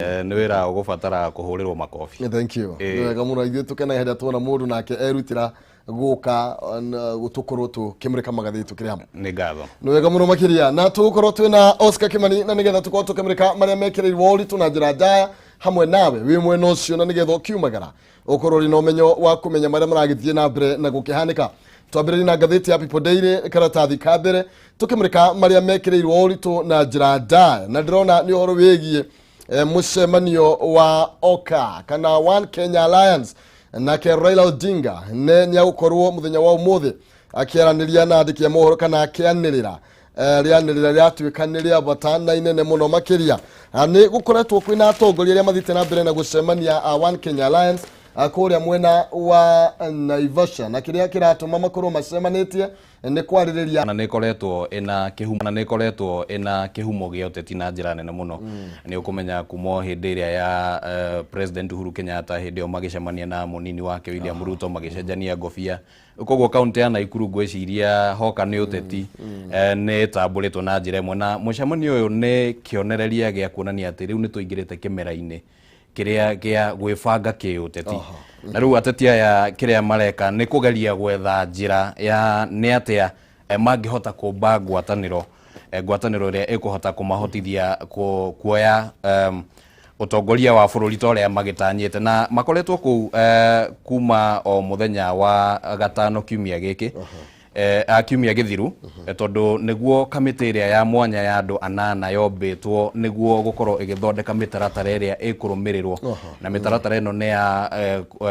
Nĩ wĩra ũgũbatara kũhũrĩrwo makobi. Thank you. Nĩ wega mũno, ithuĩ tũkenaga hĩndĩ ĩrĩa tuona mũndũ nake erutĩra gũka tũkorwo tũkĩmũrĩka magathĩti tũkĩrĩ hamwe. Nĩ ngatho. Nĩ wega mũno makĩria, na tũgũkorwo twĩna Oscar Kimani na nĩgetha tũkorwo tũkĩmũrĩka marĩa mekĩrĩirwo ũritũ na njĩra njaya hamwe nawe wĩ mwena ũcio, na nĩgetha ũkiumagara ũkorwo ũrĩ na ũmenyo wa kũmenya marĩa maragĩthiĩ na mbere na gũkĩhanĩka. Twambĩrĩrie na ngathĩti ya People Daily, karatathi ka mbere, tũkĩmũrĩka marĩa mekĩrĩirwo ũritũ na njĩra ndaya, na ndĩrona nĩ ũhoro wĩgiĩ mũcemanio wa OKA kana One Kenya Alliance, nake Raila Odinga nĩ nĩagũkorwo mũthenya wa ũmũthĩ akĩaranĩria na andĩki a mohoro kana akĩanĩrĩra rĩanĩrĩra rĩatuĩka nĩ rĩa bata na inene mũno makĩria. Nĩ gũkoretwo kwĩna atongoria arĩa mathiĩte na mbere na gũcemania a One Kenya Alliance kũrĩa mwena wa Naivasha, na kĩrĩa kĩratũma makorwo macemanĩtie nĩ kwarĩrĩria Na nĩ ĩkoretwo ĩna kĩhumo, na nĩ ĩkoretwo ĩna kĩhumo gĩa ũteti na njĩra nene mũno. Nĩ ũkũmenya kuma o hĩndĩ ĩrĩa ya President Uhuru Kenyatta, hĩndĩ ĩyo magĩcemania na mũnini wake William Ruto, magĩcenjania ngobia. Koguo kaunti ya Naikuru ngwĩciria hoka nĩ ũteti nĩ ĩtambũrĩtwo na njĩra ĩmwe, na mũcemanio ũyũ nĩ kĩonereria gĩa kuonania atĩ rĩu nĩ tũingĩrĩte kĩmera-inĩ kĩrĩa gĩa gwĩbanga kĩũteti. Na rĩu ateti aya kĩrĩa mareka nĩ kũgeria gwetha njĩra ya nĩ atĩa mangĩhota kũmba ngwatanĩro, ngwatanĩro ĩrĩa ĩkũhota kũmahotithia kuoya ũtongoria wa bũrũri ta ũrĩa magĩtanyĩte. Na makoretwo kũu kuma o mũthenya wa gatano kiumia gĩkĩ, a kiumia gĩthiru, tondũ nĩguo kamĩtĩ ĩrĩa ya mwanya ya andũ anana yombĩtwo nĩguo gũkorwo ĩgĩthondeka mĩtaratara ĩrĩa ĩkũrũmĩrĩrwo. Na mĩtaratara ĩno nĩ ya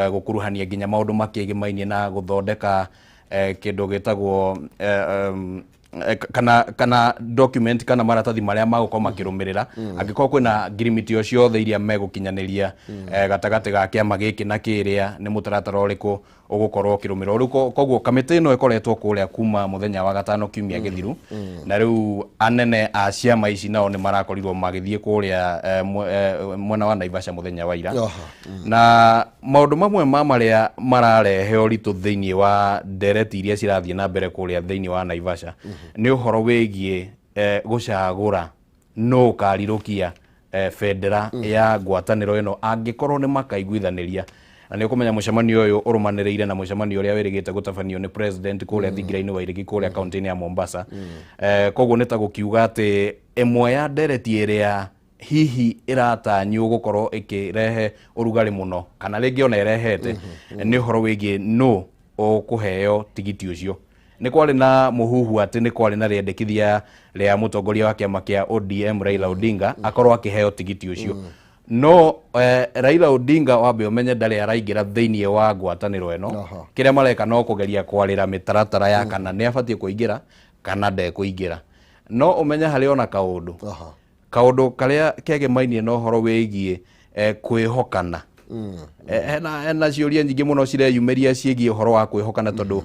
gũkuruhania nginya maũndũ makĩgĩmainie na gũthondeka kĩndũ gĩtagwo kana document kana maratathi marĩa magũkorwo makĩrũmĩrĩra angĩkorwo kwĩna ngirimiti o ciothe iria megũkinyanĩria gatagatĩ ga kĩama gĩkĩ na kĩrĩa, nĩ mũtaratara ũrĩkũ ũgũkorwo ũkĩrũmĩrĩrwo rĩu. Koguo kamĩtĩ ĩno ĩkoretwo kũrĩa kuma mũthenya wa gatano kiumia gĩthiru, na rĩu anene a ciama ici nao nĩ marakorirwo magĩthiĩ kũrĩa mwena wa Naivasha mũthenya wa ira. Na maũndũ mamwe ma marĩa mararehe ũritũ thĩinĩ wa ndereti iria cirathiĩ na mbere kũrĩa thĩinĩ wa Naivasha nĩ ũhoro wĩgiĩ gũcagũra nũ ũkarirũkia bendera ya ngwatanĩro ĩno angĩkorwo nĩ makaiguithanĩria. Na nĩ ũkũmenya mũcemanio ũyũ ũrũmanĩrĩire na mũcemanio ũrĩa wĩrĩgĩte gũtabanio nĩ president kũrĩa thingira-inĩ wa iregi kũrĩa kaunti-inĩ ya Mombasa. Koguo nĩ ta gũkiuga atĩ ĩmwe ya ndereti ĩrĩa hihi ĩratanywo gũkorwo ĩkĩrehe ũrugarĩ mũno kana rĩngĩ ona ĩrehete nĩ ũhoro wĩgiĩ nũ ũkũheo tigiti ũcio. Nĩ kwarĩ na mũhuhu atĩ nĩ kwarĩ na rĩendekithia rĩa mũtongoria wa kĩama kĩa ODM Raila Odinga akorwo akĩheo tigiti ũcio, no Raila Odinga wambe ũmenye ndarĩ araingĩra thĩinĩ wa ngwatanĩro ĩno. Kĩrĩa mareka no kũgeria kwarĩra mĩtaratara ya kana nĩ abatiĩ kũingĩra kana ndekũingĩra. No ũmenye harĩ ona kaũndũ kaũndũ karĩa kegemainie na ũhoro wĩgiĩ kwĩhokana. Hena ciũria nyingĩ mũno cireyumĩria ciĩgiĩ ũhoro wa kwĩhokana, tondũ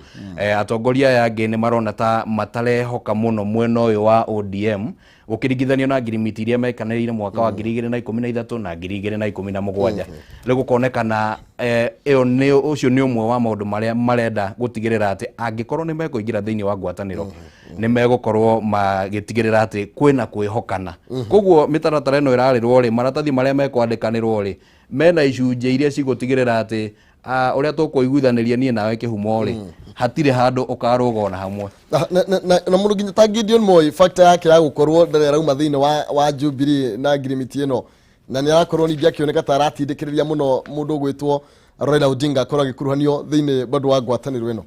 atongoria aya angĩ nĩ marona ta matarehoka mũno mwena ũyũ wa ODM gũkĩringithanio na ngirimiti iria mekanĩrĩire mwaka wa 2013 na 2017. Rĩu gũkonekana ĩyo nĩ ũcio nĩ ũmwe wa maũndũ marĩa marenda gũtigĩrĩra atĩ angĩkorwo nĩ mekũingĩra thĩinĩ wa ngwatanĩro nĩ megũkorwo magĩtigĩrĩra atĩ kwĩna kwĩhokana. Koguo mĩtaratara ĩno ĩrarĩrwo rĩ, maratathi marĩa mekwandĩkanĩrwo rĩ, mena icunjĩ iria cigũtigĩrĩra atĩ ũrĩa tũkũiguithanĩria niĩ nawe kĩhumo rĩ, hatirĩ handũ ũkarũga ona hamwe. Na mũndũ nginya ta Gideon Moi, factor yake ya gũkorwo ndarĩ arauma thĩinĩ wa Jubilee na ngirimiti ĩno, na nĩ arakorwo ningĩ akĩoneka ta aratindĩkĩrĩria mũno mũndũ ũgwĩtwo Raila Odinga akorwo agĩkuruhanio thĩinĩ bado wa ngwatanĩro ĩno.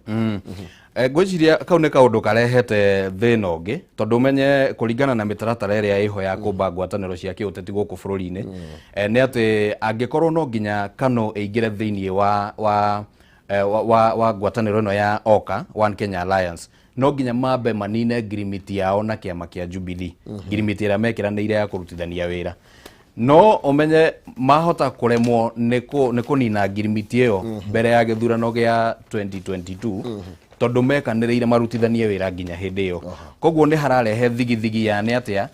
Ngwĩciria kau nĩ kaũndũ karehete thĩna ũngĩ, tondũ ũmenye kũringana na mĩtaratara ĩrĩa ĩho ya kũmba ngwatanĩro cia kĩũteti gũkũ bũrũri-inĩ nĩ atĩ angĩkorwo no nginya KANU ĩingĩre thĩinĩ wa ngwatanĩro ĩno ya OKA, One Kenya Alliance, no nginya mambe manine ngirimiti yao na kĩama kĩa Jubilee, ngirimiti ĩrĩa mekĩranĩire ya kũrutithania wĩra. No ũmenye mahota kũremwo nĩ kũnina ngirimiti ĩyo mbere ya gĩthurano gĩa 2022, tondũ mekanĩrĩire marutithanie wĩra nginya hĩndĩ ĩyo. Koguo nĩ hararehe thigithigi ya nĩ atĩa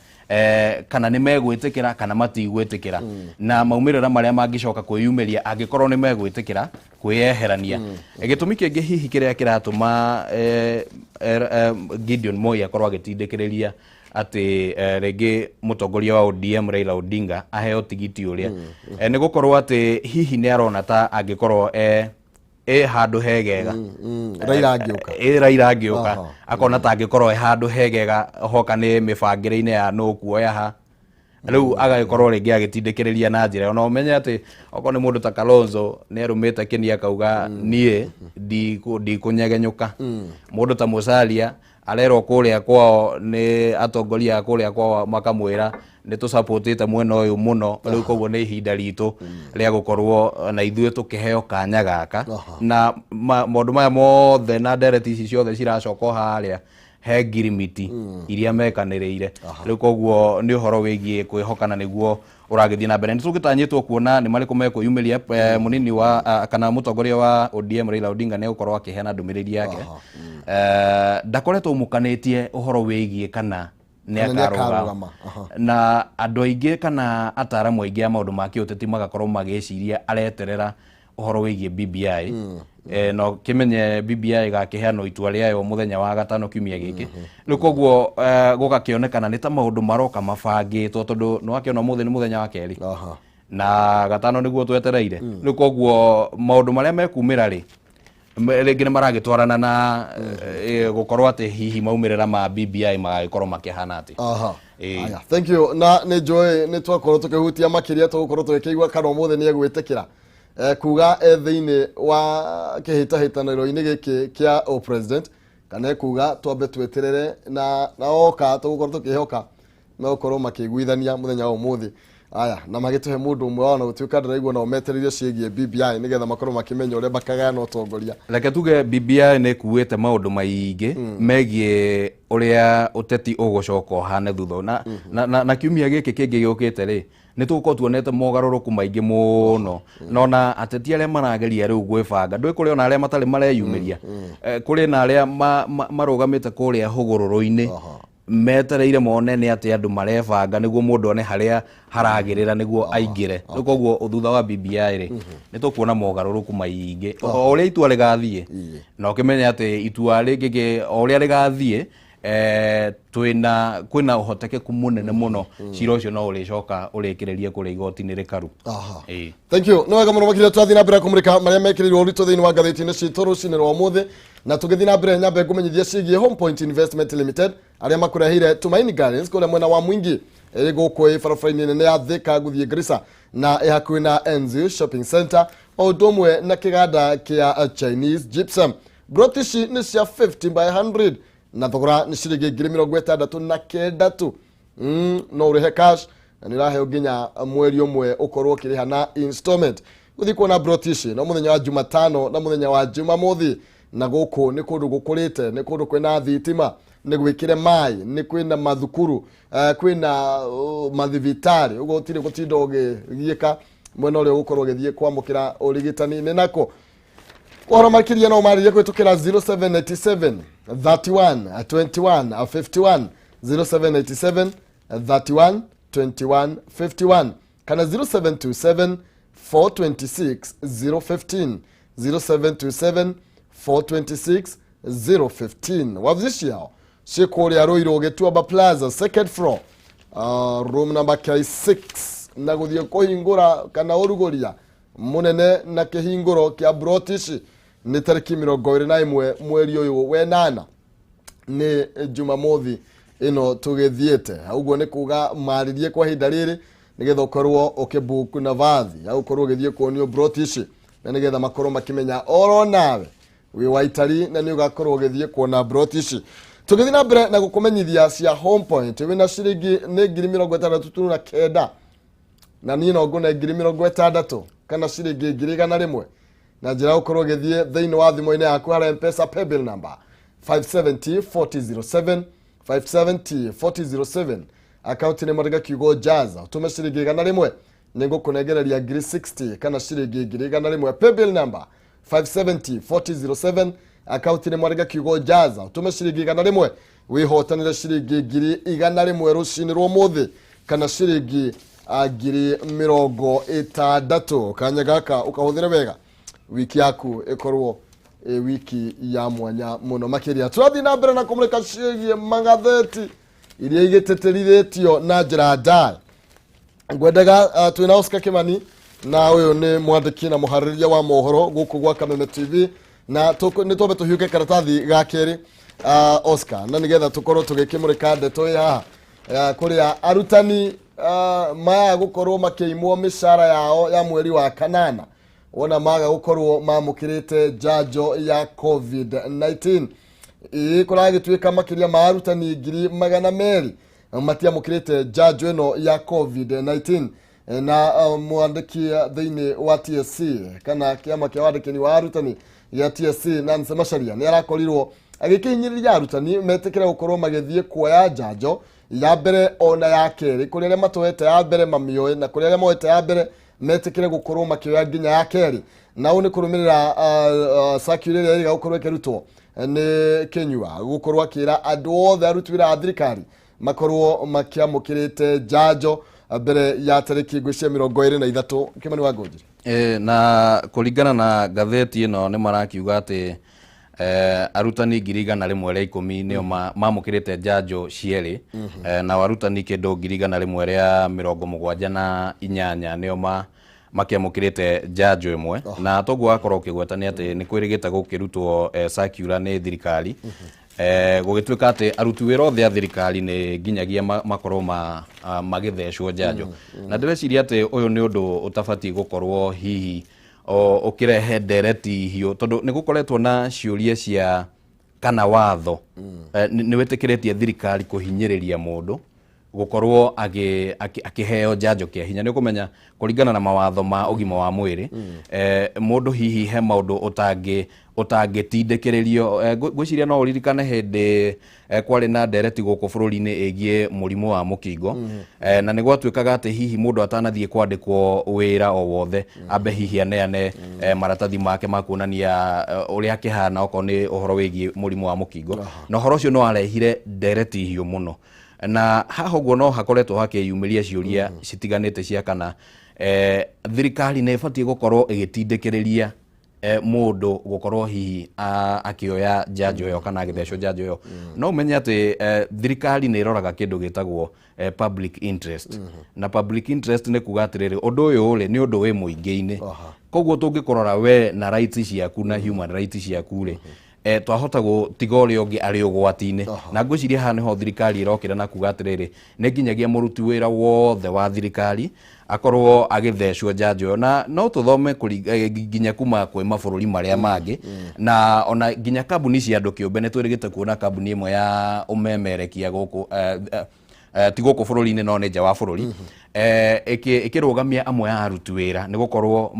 kana nĩ megwĩtĩkĩra kana matigwĩtĩkĩra, na maumĩrĩra marĩa mangĩcoka kwĩyumĩria angĩkorwo nĩ megwĩtĩkĩra kwĩyeherania. Gĩtũmi kĩngĩ hihi kĩrĩa kĩratũma Gideon Moi akorwo agĩtindĩkĩrĩria atĩ rĩngĩ mũtongoria wa ODM Raila Odinga aheo tigiti ũrĩa nĩ gũkorwo atĩ hihi nĩ arona ta angĩkorwo handũ hegega Raila angĩũka. Raila angĩũka akona ta angĩkorwo handũ hegega hoka nĩ mĩbangĩre-inĩ ya nũ kuoya ha rĩu agagĩkorwo rĩngĩ agĩtindĩkĩrĩria na njĩra ona ũmenye atĩ okorwo nĩ mũndũ ta Kalonzo nĩ arũmĩte kĩni akauga niĩ ndikũnyegenyũka. Mũndũ ta Musalia arerwo kũrĩa kwao nĩ atongoria a kũrĩa kwao makamwĩra nĩ tũcapotĩte mwena ũyũ mũno rĩu koguo nĩ ihinda ritũ rĩa gũkorwo na ithuĩ tũkĩheo kanya gaka na maũndũ maya mothe na ndereti ici ciothe ciracoka o harĩa he ngirimiti iria mekanĩrĩire rĩu koguo nĩ ũhoro wĩgiĩ kwĩhokana nĩguo ũragĩthiĩ na mbere. Nĩ tũgĩtanyĩtwo kuona nĩ marĩkũ mekwĩyumĩria. Mũnini wa kana mũtongoria wa ODM Raila Odinga nĩ egũkorwo akĩheana ndũmĩrĩri yake. Ndakoretwo mũkanĩtie ũhoro wĩgiĩ kana nĩ akarũgama na andũ aingĩ kana ataaramu aingĩ a maũndũ ma kĩũteti magakorwo magĩciria areterera ũhoro wĩgiĩ BBI. No kĩmenye BBI ĩgakĩheanwo itua rĩayo mũthenya wa gatano kiumia gĩkĩ. Rĩu koguo gũgakĩonekana nĩ ta maũndũ maroka mabangĩtwo tondũ nĩ wakĩona ũmũthĩ nĩ mũthenya wa kerĩ na gatano nĩguo twetereire. Rĩu koguo maũndũ marĩa mekumĩra rĩ rĩngĩ nĩ maragĩtwarana na gũkorwo atĩ hihi maumĩrĩra ma BBI magagĩkorwo makĩhana atĩ. Aya, thank you. Na nĩ njũĩ nĩ twakorwo tũkĩhutia makĩria tũgũkorwo tũgĩkĩigua kana ũmũthĩ nĩ egwĩtĩkĩra kuga thĩinĩ wa kĩhĩtahĩtanĩro-inĩ gĩkĩ kĩa o president kana kuga twambe tweterere na oka tũgũkorwo tũkĩhoka megũkorwo makĩiguithania mũthenya wa ũmũthĩ. Aya, na magĩtũhe mũndũ ũmwe wao na gũtuĩka ndĩraigua nao metereire ciĩgiĩ BBI nĩgetha makorwo makĩmenya ũrĩa makagayana ũtongoria. Reke tuge BBI nĩ ĩkuĩte maũndũ maingĩ megiĩ ũrĩa ũteti ũgũcoka ũhane thutha na kiumia gĩkĩ kĩngĩ gĩũkĩte rĩ nĩ tũgũkorwo tuonete mogarũrũku maingĩ mũno na ona ateti arĩa marageria rĩu gwĩbanga ndũĩ kũrĩ ona arĩa matarĩ mareyumĩria kũrĩ na arĩa marũgamĩte kũrĩa hũgũrũrũ-inĩ metereire mone nĩ atĩ andũ marebanga nĩguo mũndũ one harĩa haragĩrĩra nĩguo aingĩre. Rĩu koguo thutha wa BBI rĩ nĩ tũkuona mogarũrũku maingĩ o ũrĩa itua rĩgathiĩ na ũkĩmenye atĩ itua rĩngĩ o ũrĩa rĩgathiĩ kwĩna ũhotekeku mũnene mũno cira ũcio no ũrĩcoka ũrĩkĩrĩrie kũrĩa igoti-inĩ rĩkaru. Thank you. Nĩ wega mũno makĩria twathiĩ na mbere kũmũrĩka marĩa mekĩrĩirwo ũritũ thĩinĩ wa ngathĩti-inĩ citũ rũcinĩ rwa ũmũthĩ na tũgĩthiĩ na mbere nyambe ngũmenyithia ciĩgiĩ Home Point Investment Limited arĩa makũreheire Tumaini Gardens kũrĩa mwena wa Mwingi ĩrĩ gũkũ barabara-inĩ nene ya Thika gũthiĩ Garissa na ĩ hakuhĩ na Enzi Shopping Center o ũndũ ũmwe na kĩganda kĩa Chinese Gypsum. Broti ici nĩ cia 50 by 100 na thogora nĩ ciringi 69,000 tu. No ũrĩhe cash na nĩ ũraheo nginya mweri ũmwe ũkorwo ũkĩrĩha na installment. Gũthiĩ kuona broti ici no mũthenya wa Jumatano na mũthenya wa Jumamothi na gũkũ nĩ kũndũ gũkũrĩte, nĩ kũndũ kwĩna thitima, nĩ gwĩkĩre maĩ, nĩ kwĩna mathukuru, kwĩna mathibitarĩ, ũguo gũtirĩ gũtinda ũgĩgiĩka mwena ũrĩa ũgũkorwo ũgĩthiĩ kwamũkĩra ũrigitani nĩ nako. Ũhoro makĩria no marĩrie kũhĩtũkĩra 0787 31 21 51 0787 31 21 51 kana 0727 426 015 0727 426 015. Wabici ciao ciĩ kũrĩa Ruiru Gĩtuamba Plaza second floor, room number K6 na gũthiĩ kũhingũra kana ũrugũria mũnene na kĩhingũro kĩa broti ici nĩ tarĩki 21 mweri ũyũ wenana nĩ Jumamothi ĩno tũgĩthiĩte. Ũguo nĩ kuga marĩrie kwa ihinda rĩrĩ nĩgetha ũkorwo ũkĩbook navathi ya gũkorwo ũgĩthiĩ kuonio broti ici na nĩgetha makorwo makĩmenya oro nawe wĩ wa itari na nĩ ũgakorwo ũgĩthiĩ kuona broti ici. Tũgĩthiĩ na mbere na gũkũmenyithia cia Home Point wĩna ciringi nĩ 69,000 na niĩ no ngũne 60,000 kana ciringi 100,000 na njĩra ya gũkorwo ũgĩthiĩ thĩinĩ wa thimũ-inĩ yaku harĩa M-Pesa paybill number 570 4007 570 4007 akaunti nĩ mwandĩka kiugo Jaza ũtũme ciringi 100 nĩ ngũkũnengereria 60,000 kana ciringi 100,000. Paybill number 570 4007 akaunti nĩ mwandĩka kiugo Jaza ũtũme ciringi 100 wĩhotanĩre ciringi 100,000 rũcinĩ rwa ũmũthĩ kana ciringi 60,000. Kanya gaka ũkahũthĩre wega wiki yaku ĩkorwo wiki ya mwanya mũno makĩria. Tũrathiĩ na mbere na kũmũrĩka ciĩgiĩ magathĩti Iria igĩtĩtĩrithĩtio na njĩra ndaya. Ngwendaga twĩna Oscar Kimani, na ũyũ nĩ mwandĩki na mũharĩrĩria wa mohoro gũkũ gwa Kameme TV, na nĩ twambe tũhiũke karatathi ga kerĩ, Oscar, na nĩgetha tũkorwo tũgĩkĩmũrĩka ndeto ĩ haha kũrĩa arutani maya gũkorwo makĩimwo mĩcara yao ya mweri wa kanana wona maga gũkorwo mamũkĩrĩte njanjo ya COVID-19. Ĩ kũragĩtuĩka makĩria ma arutani 200,000 matiamũkĩrĩte njanjo ĩno ya COVID-19, na mwandĩki thĩinĩ wa TSC kana kĩama kĩa wandĩkani wa arutani gĩa TSC, Nancy Macharia, nĩ arakorirwo agĩkĩhinyĩrĩria arutani metĩkĩre gũkorwo magĩthiĩ kuoya njanjo ya mbere ona ya kerĩ, kũrĩ arĩa matoete ya mbere mamĩoe, na kũrĩ arĩa moete ya mbere metĩkĩre gũkorwo makĩoya nginya ya kerĩ. Na ũũ nĩ kũrũmĩrĩra circular ĩrĩa ĩrĩga gũkorwo ĩkĩrutwo nĩ Kinyua gũkorwo akĩra andũ othe aruti wĩra a thirikari makorwo makĩamũkĩrĩte njanjo mbere ya tarĩki ngwĩciria 23. Kĩmani wa Ngũnjiri. Na kũringana na ngathĩti ĩno nĩ marakiuga atĩ arutani 110,000 nĩo mamũkĩrĩte njanjo cierĩ, nao arutani kĩndũ 178,000 nĩo makĩamũkĩrĩte njanjo ĩmwe. Na toguo wakorwo ũkĩgweta nĩ atĩ nĩ kwĩrĩgĩte gũkĩrutwo circular nĩ thirikari, gũgĩtuĩka atĩ aruti wĩra othe a thirikari nĩ nginyagia makorwo magĩthecwo njanjo. Na ndĩreciria atĩ ũyũ nĩ ũndũ ũtabatiĩ gũkorwo hihi ũkĩrehe ndereti hiũ, tondũ nĩ gũkoretwo na ciũria cia kana watho nĩ wĩtĩkĩrĩtie thirikari kũhinyĩrĩria mũndũ gũkorwo akĩheo njanjo kĩa hinya. Nĩ ũkũmenya kũringana na mawatho ma ũgima wa mwĩrĩ, mũndũ hihi he maũndũ ũtangĩtindĩkĩrĩrio. Ngwĩciria no ũririkane hĩndĩ kwarĩ na ndereti gũkũ bũrũri-inĩ ĩgiĩ mũrimũ wa mũkingo, na nĩ gwatuĩkaga atĩ hihi mũndũ atanathiĩ kwandĩkwo wĩra o wothe ambe hihi aneane maratathi make ma kuonania ũrĩa akĩhana okorwo nĩ ũhoro wĩgiĩ mũrimũ wa mũkingo. Na ũhoro ũcio no warehire ndereti hiũ mũno, na haha ũguo no hakoretwo hakĩyumĩria ciũria citiganĩte cia kana thirikari nĩ ĩbatiĩ gũkorwo ĩgĩtindĩkĩrĩria mũndũ gũkorwo hihi akĩoya njanjo ĩyo kana agĩthecwo njanjo ĩyo. No ũmenye atĩ thirikari nĩ ĩroraga kĩndũ gĩtagwo public interest, na public interest nĩ kuga atĩrĩrĩ, ũndũ ũyũ rĩ nĩ ũndũ wĩ mũingĩ-inĩ, koguo tũngĩkũrora we na rights ciaku na human rights ciaku rĩ, twahota gũtiga ũrĩa ũngĩ arĩ ũgwati-inĩ. Na ngwĩciria haha nĩho thirikari ĩrokĩra na kuga atĩrĩrĩ, nĩ nginyagia mũruti wĩra wothe wa thirikari akorwo agĩthecwo njanjo ĩyo. Na no tũthome nginya kuma kwĩ mabũrũri marĩa mangĩ, na ona nginya kambuni cia andũ kĩũmbe. Nĩ twĩrĩgĩte kuona kambuni ĩmwe ya ũmemerekia gũkũ, ti gũkũ bũrũri-inĩ no nĩ nja wa bũrũri, ĩkĩrũgamia amwe a aruti wĩra nĩ gũkorwo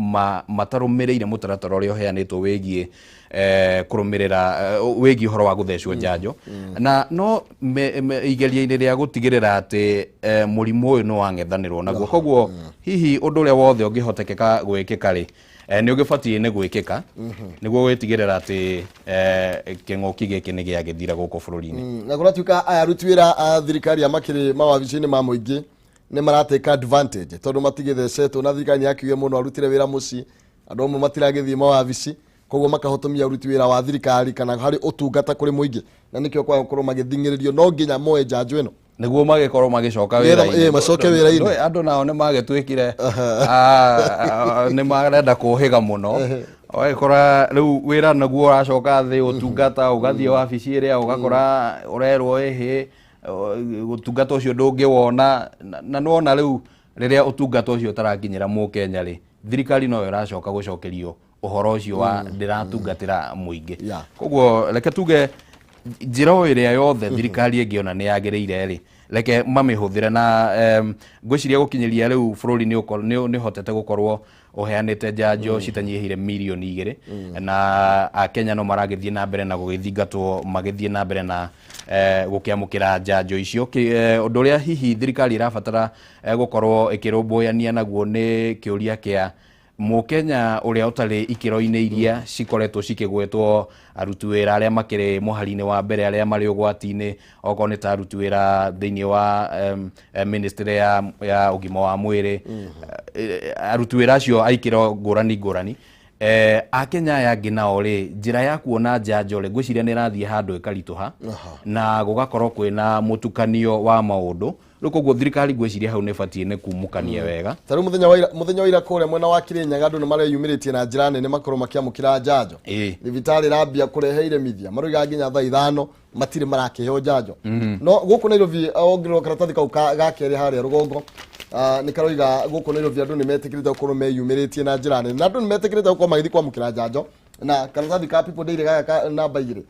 matarũmĩrĩire mũtaratara ũrĩa ũheanĩtwo wĩgiĩ kũrũmĩrĩra wĩgiĩ ũhoro wa gũthecwo njanjo. Na no igeria-inĩ rĩa gũtigĩrĩra atĩ mũrimũ ũyũ nĩ wang'ethanĩrwo naguo. Koguo hihi ũndũ ũrĩa wothe ũngĩhotekeka gwĩkĩka rĩ, nĩ ũgĩbatiĩ nĩ gwĩkĩka nĩguo gwĩtigĩrĩra atĩ kĩng'ũki gĩkĩ nĩ gĩagĩthira gũkũ bũrũri-inĩ. Na kũratuĩka aya aruti wĩra a thirikari a makĩrĩ mawabici-inĩ ma mũingĩ nĩ maratake advantage, tondũ matigĩthecetwo na thirikari nĩ yakiuge mũno arutire wĩra mũciĩ, andũ amwe matiragĩthiĩ mawabici, koguo makahotomia aruti wĩra wa thirikari kana harĩ ũtungata kũrĩ mũingĩ, na nĩkĩo kwaga gũkorwo magĩthing'ĩrĩrio no nginya moe njanjo ĩno nĩguo magĩkorwo magĩcoka wĩra-inĩ. Macoke wĩra-inĩ. Ndũĩ andũ nao nĩ magĩtuĩkire nĩ marenda kũhĩga mũno, ũgagĩkora rĩu wĩra naguo ũracoka thĩ, ũtungata ũgathiĩ wabici ĩrĩa ũgakora ũrerwo ĩhĩ ũtungata ũcio ndũngĩwona. Na nĩwona rĩu rĩrĩa ũtungata ũcio ũtarakinyĩra mũkenya rĩ, thirikari noyo ĩracoka gũcokerio ũhoro ũcio wa ndĩratungatĩra mũingĩ. Koguo reke tuge njĩra o ĩrĩa yothe thirikari ĩngĩona nĩ yagĩrĩire rĩ, reke mamĩhũthĩre. Na ngwĩciria gũkinyĩria rĩu bũrũri nĩ ũhotete gũkorwo ũheanĩte njanjo citanyihĩire 2 mirioni, na akenya no maragĩthiĩ na mbere na gũgĩthingatwo magĩthiĩ na mbere na gũkĩamũkĩra njanjo icio. Ũndũ ũrĩa hihi thirikari ĩrabatara gũkorwo ĩkĩrũmbũyania naguo nĩ kĩũria kĩa mũkenya ũrĩa ũtarĩ ikĩro-inĩ iria cikoretwo cikĩgwetwo, aruti wĩra arĩa makĩrĩ mũhari-inĩ wa mbere arĩa marĩ ũgwati-inĩ, okorwo nĩ ta aruti wĩra thĩinĩ wa ministry ya ũgima wa mwĩrĩ, aruti wĩra acio a ikĩro ngũrani ngũrani. Akenya aya angĩ nao rĩ, njĩra ya kuona njanjo rĩ, ngwĩciria nĩ ĩrathiĩ handũ ĩkaritũha na gũgakorwo kwĩna mũtukanio wa maũndũ. Rĩu koguo thirikari ngwĩciria hau nĩ ĩbatiĩ nĩ kumũkania wega. Ta rĩu mũthenya wa ira kũrĩa mwena wa Kirinyaga andũ nĩ mareyumĩrĩtie na njĩra nene makorwo makĩamũkĩra njanjo. Thibitarĩ ĩrambia kũrehe iremithia, maroiga nginya thaa 5 matirĩ marakĩheo njanjo. No gũkũ Nairobi, ũngĩrora karatathi kau ga kerĩ harĩa rũgongo, nĩ karoiga gũkũ Nairobi andũ nĩ metĩkĩrĩte gũkorwo meyumĩrĩtie na njĩra nene, na andũ nĩ metĩkĩrĩte gũkorwo magĩthiĩ kwamũkĩra njanjo. Na karatathi ka People Daily gaka ka namba 2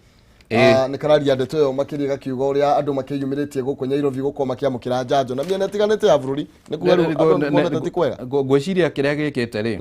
nĩ kararia ndeto ĩyo makĩria, gakiuga ũrĩa andũ makĩyumĩrĩtie gũkũ Nairobi gũkorwo makĩamũkĩra njanjo na mĩena ĩtiganĩte ya bũrũri. Nĩ kuga rĩu andũ monete ti kwega. Ngwĩciria kĩrĩa gĩkĩte rĩ,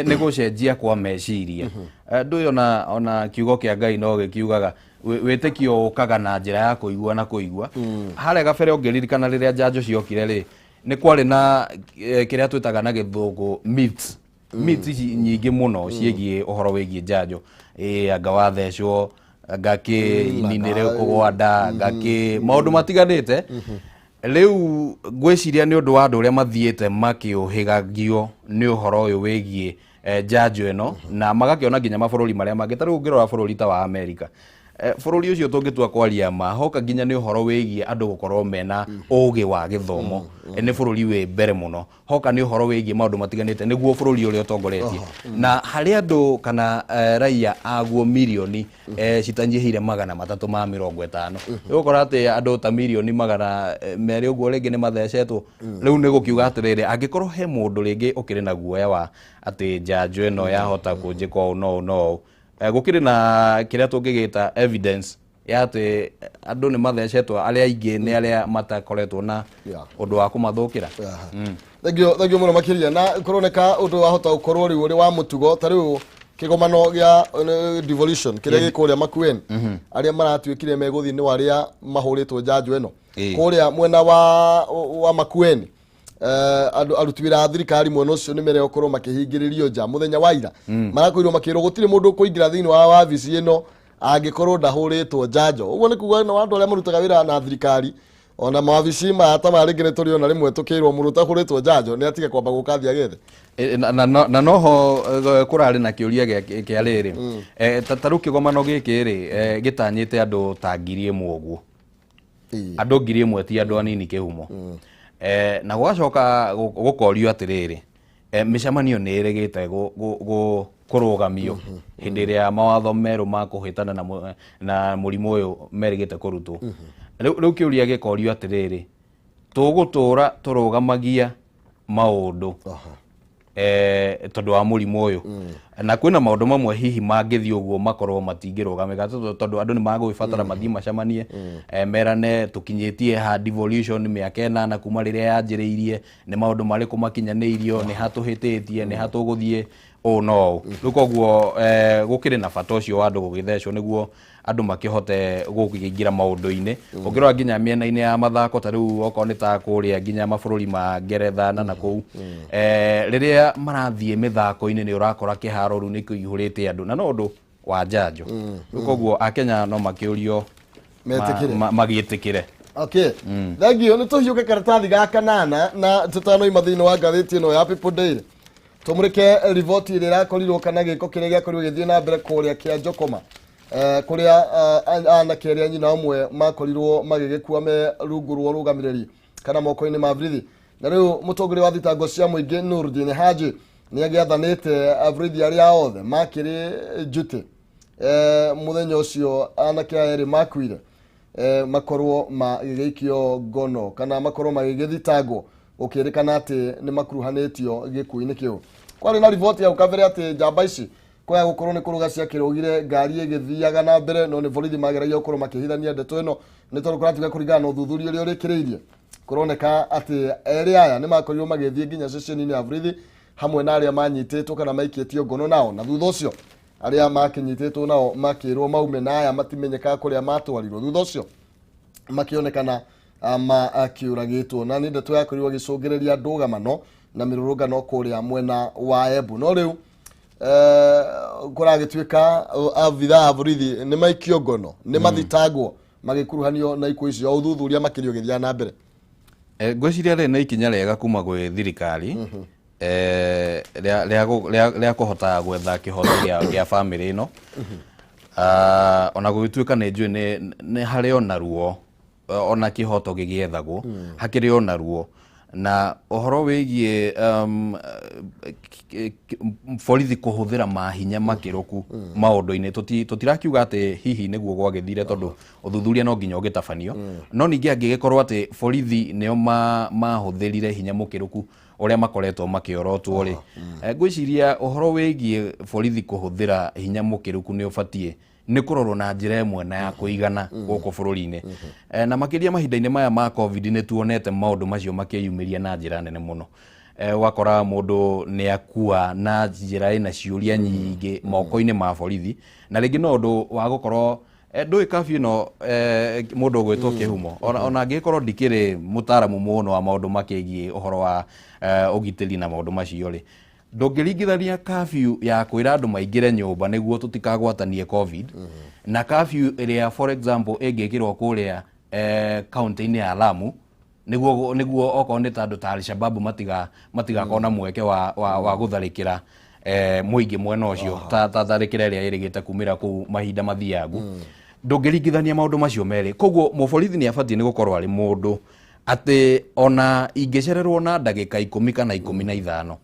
nĩ gũcenjia kwa meciria. Ndũĩ ona kiugo kĩa Ngai no gĩkiugaga wĩtĩkio ũkaga na njĩra ya kũigua na kũigua. Harĩa gabere ũngĩririkana rĩrĩa njanjo ciokire rĩ, nĩ kwarĩ na kĩrĩa twĩtaga na gĩthũngũ myths. Myths ici nyingĩ mũno ciĩgiĩ ũhoro wĩgiĩ njanjo, ĩ anga wathecwo, anga kĩ ini nĩ rĩkũgwa nda, anga kĩ maũndũ matiganĩte. Rĩu ngwĩciria nĩ ũndũ wa andũ ũrĩa mathiĩte makĩũhĩgagio nĩ ũhoro ũyũ wĩgiĩ njanjo ĩno, na magakĩona nginya mabũrũri marĩa mangĩ. Ta rĩu ũngĩrora bũrũri ta wa Amerika, bũrũri ũcio tũngĩtua kwaria ma hoka nginya nĩ ũhoro wĩgiĩ andũ gũkorwo mena ũgĩ wa gĩthomo, nĩ bũrũri wĩ mbere mũno. Hoka nĩ ũhoro wĩgiĩ maũndũ matiganĩte, nĩguo bũrũri ũrĩa ũtongoretie na harĩ andũ kana raia aguo mirioni citanyihĩire 350. Nĩ gũkora atĩ andũ ta mirioni 200 ũguo rĩngĩ nĩ mathecetwo. Rĩu nĩ gũkiuga atĩrĩrĩ, angĩkorwo he mũndũ rĩngĩ ũkĩrĩ na guoya wa atĩ njanjo ĩno yahota kũnjĩka ũũ no ũũ no ũũ, gũkĩrĩ na kĩrĩa tũngĩgĩta evidence ya atĩ andũ nĩ mathecetwo, arĩa aingĩ nĩ arĩa matakoretwo na ũndũ wa kũmathũkĩra. Thengio, thengio mũno makĩria. Na kũroneka ũndũ wahota gũkorwo rĩu ũrĩ wa mũtugo, ta rĩu kĩgomano gĩa devolution kĩrĩa gĩ kũrĩa Makueni, arĩa maratuĩkire megũthiĩ nĩ arĩa mahũrĩtwo njanjo ĩno. Kũrĩa mwena wa Makueni, andũ aruti wĩra a thirikari mwena ũcio nĩ mere gũkorwo makĩhingĩrĩrio nja mũthenya wa ira. Marakorirwo makĩrwo gũtirĩ mũndũ ũkũingĩra thĩinĩ wa wabici ĩno angĩkorwo ndahũrĩtwo njanjo. Ũguo nĩ kuga no andũ arĩa marutaga wĩra na thirikari ona mawabici maya ta maya rĩngĩ nĩ tũrĩona rĩmwe tũkĩrwo mũndũ ũtahũrĩtwo njanjo nĩ atige kwamba gũka thiĩ agethe. Na noho kũrarĩ na kĩũria kĩa rĩrĩ, ta rĩu kĩgomano gĩkĩ rĩ, gĩtanyĩte andũ ta 1,000 ũguo. Andũ 1,000 ti andũ anini kĩhumo. Na gũgacoka gũkorio atĩrĩrĩ, mĩcemanio nĩ ĩrĩgĩte kũrũgamio hĩndĩ ĩrĩa mawatho merũ ma kũhĩtana na mũrimũ ũyũ merĩgĩte kũrutwo. Rĩu kĩũria gĩkorio atĩrĩrĩ, tũgũtũra tũrũgamagia maũndũ tondũ wa mũrimũ ũyũ? Na kwĩna maũndũ mamwe hihi mangĩthiĩ ũguo makorwo matingĩrũgamĩka, tondũ andũ nĩ magũgĩbatara mathiĩ macemanie, merane tũkinyĩtie ha devolution mĩaka 8 kuma rĩrĩa yanjĩrĩirie, nĩ maũndũ marĩkũ makinyanĩirio, nĩ ha tũhĩtĩtie, nĩ ha tũgũthiĩ ũũ na ũũ. Rĩu koguo gũkĩrĩ na bata ũcio wa andũ gũgĩthecwo nĩguo andũ makĩhote gũkĩingĩra maũndũ-inĩ. Ũngĩrora nginya mĩena-inĩ ya mathako, ta rĩu okorwo nĩ ta kũrĩa nginya mabũrũri ma Ngeretha na nakũu, rĩrĩa marathiĩ mĩthako-inĩ nĩ ũrakora kĩharo rĩu nĩ kĩihũrĩte andũ na no ũndũ wa njanjo. Rĩu koguo akenya no makĩũrio Metĩkĩre. Magĩtĩkĩre. Okay, thengio. Nĩ tũhiũke karatathi ga kanana na tũtanoima thĩinĩ wa ngathĩti ĩno ya People Daily, tũmũrĩke riboti ĩrĩa ĩrakorirwo kana gĩko kĩrĩa gĩakorirwo gĩgĩthiĩ na mbere kũrĩa kĩa Njokoma, kũrĩa anake arĩa nyina ũmwe makorirwo magĩgĩkua me rungu rwa ũrũgamĩrĩri kana moko-inĩ ma borithi. Na rĩu mũtongoria wa thitango cia mũingĩ Nurdin Haji nĩ agĩathanĩte borithi arĩa othe makĩrĩ njutĩ mũthenya ũcio anake aya erĩ makuire, makorwo magĩgĩikio ngono kana makorwo magĩgĩthitangwo gũkĩrĩkana atĩ nĩ makuruhanĩtio gĩkuũ-inĩ kĩu. Kwarĩ na riboti hau kabere atĩ njamba ici kwaya gũkorwo nĩ kũrũga ciakĩrũgire ngari ĩgĩthiaga na mbere, no nĩ borithi mageragia gũkorwo makĩhithania ndeto ĩno, nĩ tondũ kũratuĩka kũringana na ũthuthuria ũrĩa ũrĩkĩrĩirie kũroneka atĩ erĩ aya nĩ makorirwo magĩthiĩ nginya ceceni-inĩ ya borithi hamwe na arĩa manyitĩtwo kana maikĩtio ngono nao, na thutha ũcio arĩa makĩnyitĩtwo nao makĩrwo maume, na aya matimenyekaga kũrĩa matwarirwo. Thutha ũcio makĩonekana makĩũragĩtwo, na nĩ ndeto yakorirwo ĩgĩcũngĩrĩria ndũgamano na mĩrũrũngano kũrĩa mwena wa Embu. No rĩu kũragĩtuĩka abithaa a borithi nĩ maikio ngono, nĩ mathitangwo magĩkuruhanio na ikuũ icio, ũthuthuria makĩria ũgĩthiaga na mbere. Ngwĩciria rĩ nĩ ikinya rĩega kuma gwĩ thirikari. rĩa kũhota gwetha kĩhoto gĩa bamĩrĩ ĩno. Ona gũgĩtuĩka nĩ njũĩ nĩ harĩ ona ruo, ona kĩhoto gĩgĩethagwo hakĩrĩ ona ruo, na ũhoro wĩgiĩ borithi kũhũthĩra mahinya makĩrũku maũndũ-inĩ, tũtirakiuga atĩ hihi nĩguo gwagĩthire, tondũ ũthuthuria no nginya ũgĩtabanio. No ningĩ angĩgĩkorwo atĩ borithi nĩo mahũthĩrire hinya mũkĩrũku ũrĩa makoretwo makĩorotwo rĩ, ngwĩciria ũhoro wĩgiĩ borithi kũhũthĩra hinya mũkĩrũku nĩ ũbatiĩ nĩ kũrorwo na njĩra ĩmwe na ya kũigana gũkũ bũrũri-inĩ. Na makĩria mahinda-inĩ maya ma COVID nĩ tuonete maũndũ macio makĩyumĩria na njĩra nene mũno. Ũgakora mũndũ nĩ akua na njĩra ĩna ciũria nyingĩ moko-inĩ ma borithi, na rĩngĩ no ũndũ wa gũkorwo ndũĩ curfew ĩno, mũndũ ũgwĩtwo Kĩhumo, ona angĩgĩkorwo ndikĩrĩ mũtaaramu mũno wa maũndũ makĩgiĩ ũhoro wa ũgitĩri na maũndũ macio rĩ, ndũngĩringithania curfew ya kwĩra andũ maingĩre nyũmba nĩguo tũtikagwatanie COVID na curfew ĩrĩa, for example, ĩngĩkĩrwo kũrĩa kaunti-inĩ ya Lamu nĩguo okorwo nĩ ta andũ ta Alshababu matigakorwo na mweke wa gũtharĩkĩra mũingĩ mwena ũcio, ta tharĩkĩra ĩrĩa ĩrĩgĩte kumĩra kũu mahinda mathiangu. Ndũngĩringithania maũndũ macio merĩ. Koguo mũborithi nĩ abatiĩ nĩ gũkorwo arĩ mũndũ atĩ ona ingĩcererwo na ndagĩka 10 kana 15,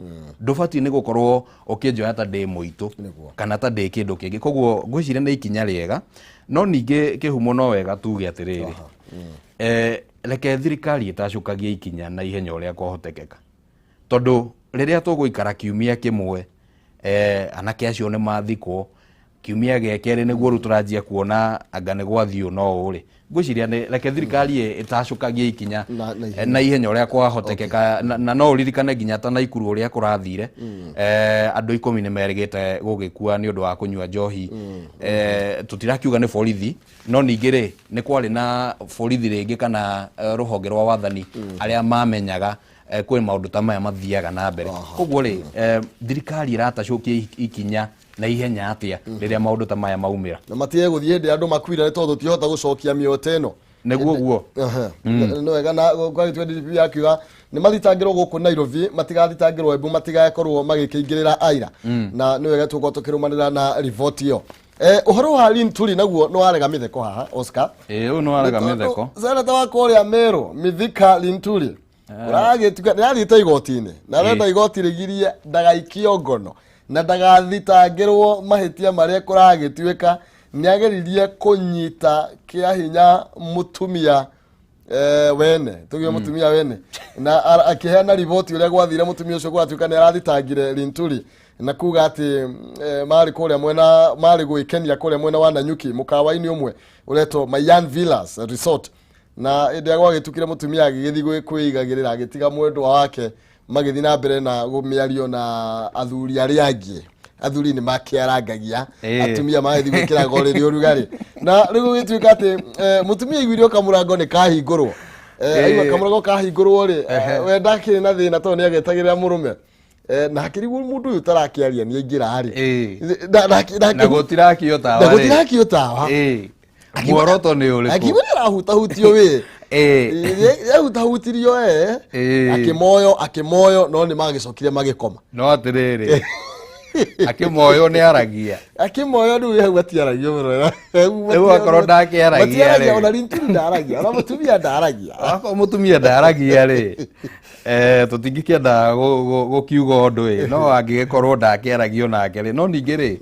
ndũbatiĩ nĩ gũkorwo ũkĩnjoya ta ndĩ mũitũ kana ta ndĩ kĩndũ kĩngĩ. Koguo ngwĩciria nĩ ikinya rĩega, no ningĩ Kĩhumo no wega tuge atĩrĩrĩ, reke thirikari ĩtacũkagie ikinya na ihenya ũrĩa kwahotekeka, tondũ rĩrĩa tũgũikara kiumia kĩmwe, anake acio nĩ mathikwo, kiumia gĩa kerĩ nĩguo rĩu tũranjia kuona anga nĩ gwathiĩ no ũũ rĩ, ngwĩciria nĩ reke thirikari ĩtacũkagie ikinya na ihenya. Na ihenya ũrĩa kwahotekeka. Na no ũririkane nginya ta Naikuru ũrĩa kũrathire, andũ 10 nĩ merĩgĩte gũgĩkua nĩ ũndũ wa kũnyua njohi. Tũtirakiuga nĩ borithi, no ningĩ rĩ, nĩ kwarĩ na borithi rĩngĩ kana rũhonge rwa wathani arĩa mamenyaga kwĩ maũndũ ta maya mathiaga na mbere. Koguo rĩ, thirikari ĩratacũkia ikinya na ihenya atĩa rĩrĩa maũndũ ta maya maumĩra? Na matige gũthiĩ hĩndĩ andũ makuire nĩ tondũ tũtihota gũcokia mĩoyo ta ĩno. Nĩguo guo. Nĩ wega, na kwagĩtua DPP akiuga nĩ mathitangĩrwo gũkũ Nairobi, matigathitangĩrwo Embu, matigakorwo magĩkĩingĩrĩra aira. Na nĩ wega tũgũkorwo tũkĩrũmanĩra na riboti ĩyo. Ũhoro wa Linturi naguo nĩ warega mĩtheko haha, Oscar. Ĩĩ, ũyũ nĩ warega mĩtheko. Seneta wa kũrĩa Meru, Mithika Linturi, ũragĩtuĩka nĩ athiĩte igoti-inĩ na arenda igoti rĩgirie ndagaikio ngono na ndagathitangĩrwo mahĩtia marĩa kũragĩtuĩka nĩ ageririe kũnyita kĩa hinya mũtumia wene tuge mũtumia wene, na akĩheana riboti ũrĩa gwathire. Mũtumia ũcio gwatuĩka nĩ arathitangire Linturi na kuga atĩ marĩ kũrĩa mwena marĩ gwĩkenia kũrĩa mwena wa Nanyuki, mũkawa-inĩ ũmwe ũretwo Mayan Villas Resort, na hĩndĩ ĩrĩa gwagĩtukire mũtumia agĩgĩthiĩ kwĩigagĩrĩra, agĩtiga mwendwa wake magĩthiĩ na mbere na mĩario na athuri arĩa angĩ. Athuri nĩ makĩarangagia, atumia magĩthiĩ gwĩkĩraga ũrĩrĩ ũrugarĩ, na rĩu gũgĩtuĩka atĩ mũtumia aiguire o kamũrango nĩ kahingũrwo. Aigua kamũrango kahingũrwo rĩ, we ndakĩrĩ na thĩna tondũ nĩ agetagĩrĩra mũrũme. Na akĩrigwo mũndũ ũyũ ũtarakĩaria nĩ aingĩra rĩ. Na gũtirakio tawa na gũtirakio tawa. Muoroto nĩ ũrĩkũ? Akiuga nĩ arahutahutio wĩ yahutahutirio, akĩmoyo akĩmoyo, no nĩ magĩcokire magĩkoma. No atĩrĩrĩ, akĩmoyo nĩ aragia? Akĩmoyo rĩu hau atiaragio mũno. Rĩu akorwo ndakĩaragia Matiaragia. rĩ. Ona Linturi ndaragia, ona mũtumia ndaragia. Akorwo mũtumia ndaragia rĩ, tũtingĩkĩenda gũkiuga ũndũ ĩ, no angĩgĩkorwo ndakĩaragio nake rĩ, no ningĩ rĩ,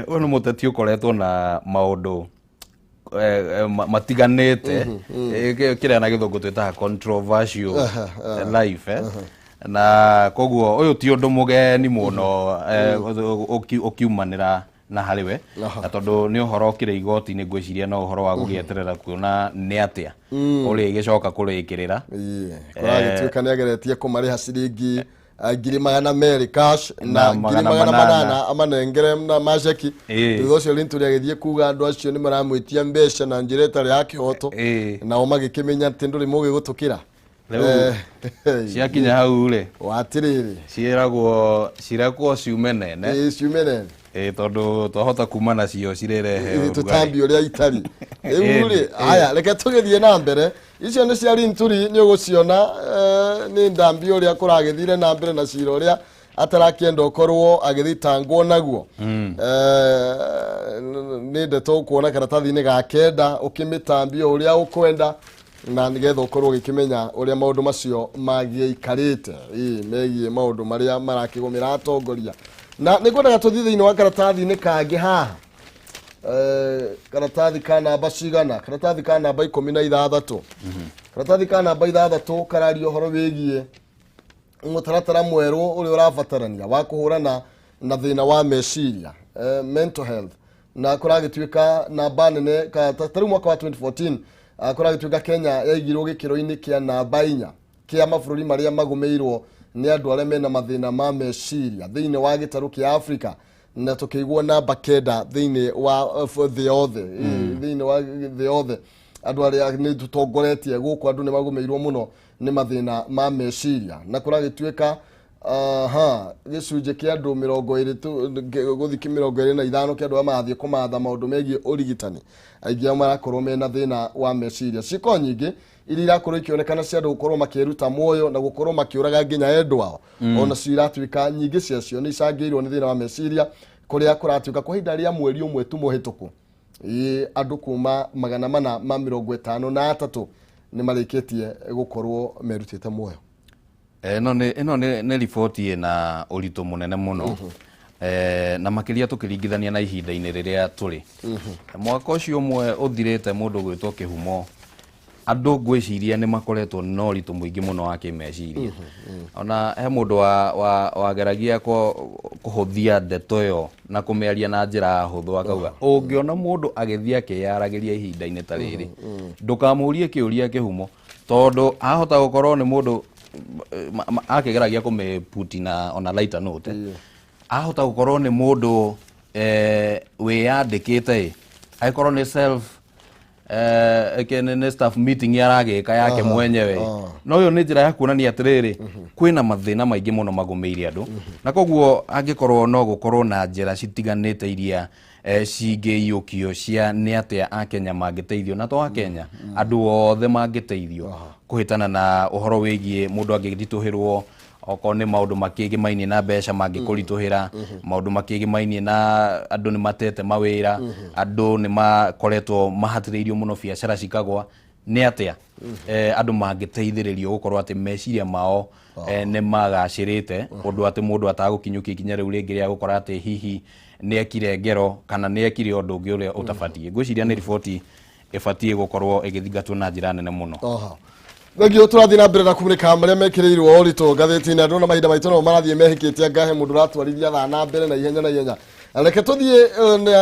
ũyũ nĩ mũteti ũkoretwo na maũndũ matiganĩte, kĩrĩa na gĩthũngũ twĩtaga controversial life, na koguo ũyũ ti ũndũ mũgeni mũno ũkiumanĩra na harĩ we, na tondũ nĩ ũhoro ũkĩrĩ igoti-inĩ, ngwĩciria no ũhoro wa gũgĩeterera kuona nĩ atĩa ũrĩgĩcoka kũrĩkĩrĩra. Kũragĩtuĩka nĩ ageretie kũmarĩha ciringi 200,000 cash na Na ngiri magana magana manana. manana amanengere na maceki. Thutha ũcio Linturi agĩthiĩ kuga andũ acio nĩ maramwĩtia mbeca na njĩra ĩtarĩ ya kĩhoto, nao magĩkĩmenya atĩ ndũrĩ mũgĩ gũtũkĩra. Rĩu ciakinya hau rĩ, Watĩrĩrĩ, ciĩragwo cirekwo ciume nene. Ĩĩ, ciume nene. Tondu twahota kuma nacio cirerehe ithuĩ tũtambi ũrĩa itari rĩu rĩ. Haya, reke tũgĩthiĩ na mbere. Icio nĩ cia Linturi, nĩ ũgũciona nĩ ndambi ũrĩa kũragĩthire na mbere na cira ũrĩa atarakĩenda ũkorwo agĩthitangwo naguo. Nĩ ndeto ũkuona karatathi-inĩ ga 9 ũkĩmĩtambia ũrĩa ũkwenda na nĩgetha ũkorwo ũgĩkĩmenya ũrĩa maũndũ macio magĩikarĩte megiĩ maũndũ marĩa marakĩgũmĩra atongoria. Na nĩ ngwendaga tũthiĩ thĩinĩ wa karatathi-inĩ kangĩ haha, karatathi ka namba cigana? Karatathi ka namba 16. Karatathi ka namba 6 kararia ũhoro wĩgiĩ mũtaratara mwerũ ũrĩa ũrabatarania wa kũhũrana na thĩna wa meciria, mental health. Na kũragĩtuĩka namba nene ta rĩu mwaka wa 2014, kũragĩtuĩka Kenya yaigirwo gĩkĩro-inĩ kĩa namba 4 kĩa mabũrũri marĩa magũmĩirwo nĩ andũ arĩa mena mathĩna ma meciria thĩinĩ wa gĩtarũ kĩa Africa, na tũkĩigwo namba 9 thĩinĩ wa thĩ yothe. Thĩinĩ wa thĩ yothe andũ arĩa nĩ tũtongoretie gũkũ, andũ nĩ magũmĩirwo mũno nĩ mathĩna ma meciria. Na kũragĩtuĩka aha gĩcunjĩ kĩa andũ 20 gũthiĩ 25 kĩa andũ arĩa marathiĩ kũmatha maũndũ megiĩ ũrigitani, aingĩ ao marakorwo mena thĩna wa meciria. Ciĩko nyingĩ iria irakorwo ikĩonekana cia andũ gũkorwo makĩruta muoyo na gũkorwo makĩũraga nginya endwa ao, ona cio iratuĩka nyingĩ ciacio nĩ icangĩirwo nĩ thĩna wa meciria, kũrĩa kũratuĩka kwa ihinda rĩa mweri ũmwe tu mũhĩtũku, andũ kuma 453 nĩ marĩkĩtie gũkorwo merutĩte muoyo. Ĩno nĩ riboti ĩna ũritũ mũnene mũno, na makĩria tũkĩringithania na ihinda-inĩ rĩrĩa tũrĩ. Mwaka ũcio ũmwe ũthirĩte, mũndũ gwĩtwo kĩhumo, andũ ngwĩciria nĩ makoretwo na ũritũ mũingĩ mũno wa kĩmeciria. Ona he mũndũ wageragia kũhũthia ndeto ĩyo na kũmĩaria na njĩra hũthũ, akauga ũngĩona mũndũ agĩthiĩ akĩyaragĩria ihinda-inĩ ta rĩrĩ, ndũkamũrie kĩũria kĩhumo, tondũ ahota gũkorwo nĩ mũndũ akĩgeragia kũmĩputi na ona lighter note, ahota gũkorwo nĩ mũndũ wĩyandĩkĩte, angĩkorwo nĩ self nĩ staff meeting aragĩka yake mwenyewe. No ĩyo nĩ njĩra ya kuonania atĩrĩrĩ, kwĩna mathĩna maingĩ mũno magũmĩire andũ, na koguo angĩkorwo no gũkorwo na njĩra citiganĩte iria cingĩiyũkio cia nĩ atĩa akenya mangĩteithio, na to akenya, andũ othe mangĩteithio kũhĩtana na ũhoro wĩgiĩ mũndũ angĩritũhĩrwo, okorwo nĩ maũndũ makĩgĩmainie na mbeca mangĩkũritũhĩra, maũndũ makĩgĩmainie na andũ nĩ matete mawĩra, andũ nĩ makoretwo mahatĩrĩirio mũno, biacara cikagwa, nĩ atĩa andũ mangĩteithĩrĩrio gũkorwo atĩ meciria mao nĩ magacĩrĩte, ũndũ atĩ mũndũ atagũkinyũkia ikinya rĩu rĩngĩ rĩa gũkora atĩ hihi nĩ ekire ngero kana nĩ ekire ũndũ ũngĩ ũrĩa ũtabatiĩ. Ngwĩciria nĩ riboti ĩbatiĩ gũkorwo ĩgĩthingatwo na njĩra nene mũno. Oho. Thengio, tũrathiĩ na mbere na kũmũrĩka marĩa mekĩrĩirwo ũritũ ngathĩti-inĩ. Andũ na mahinda maitũ no marathiĩ mehĩkĩte, ngahe mũndũ ũratwarithia thaa na mbere na ihenya na ihenya. Reke tũthiĩ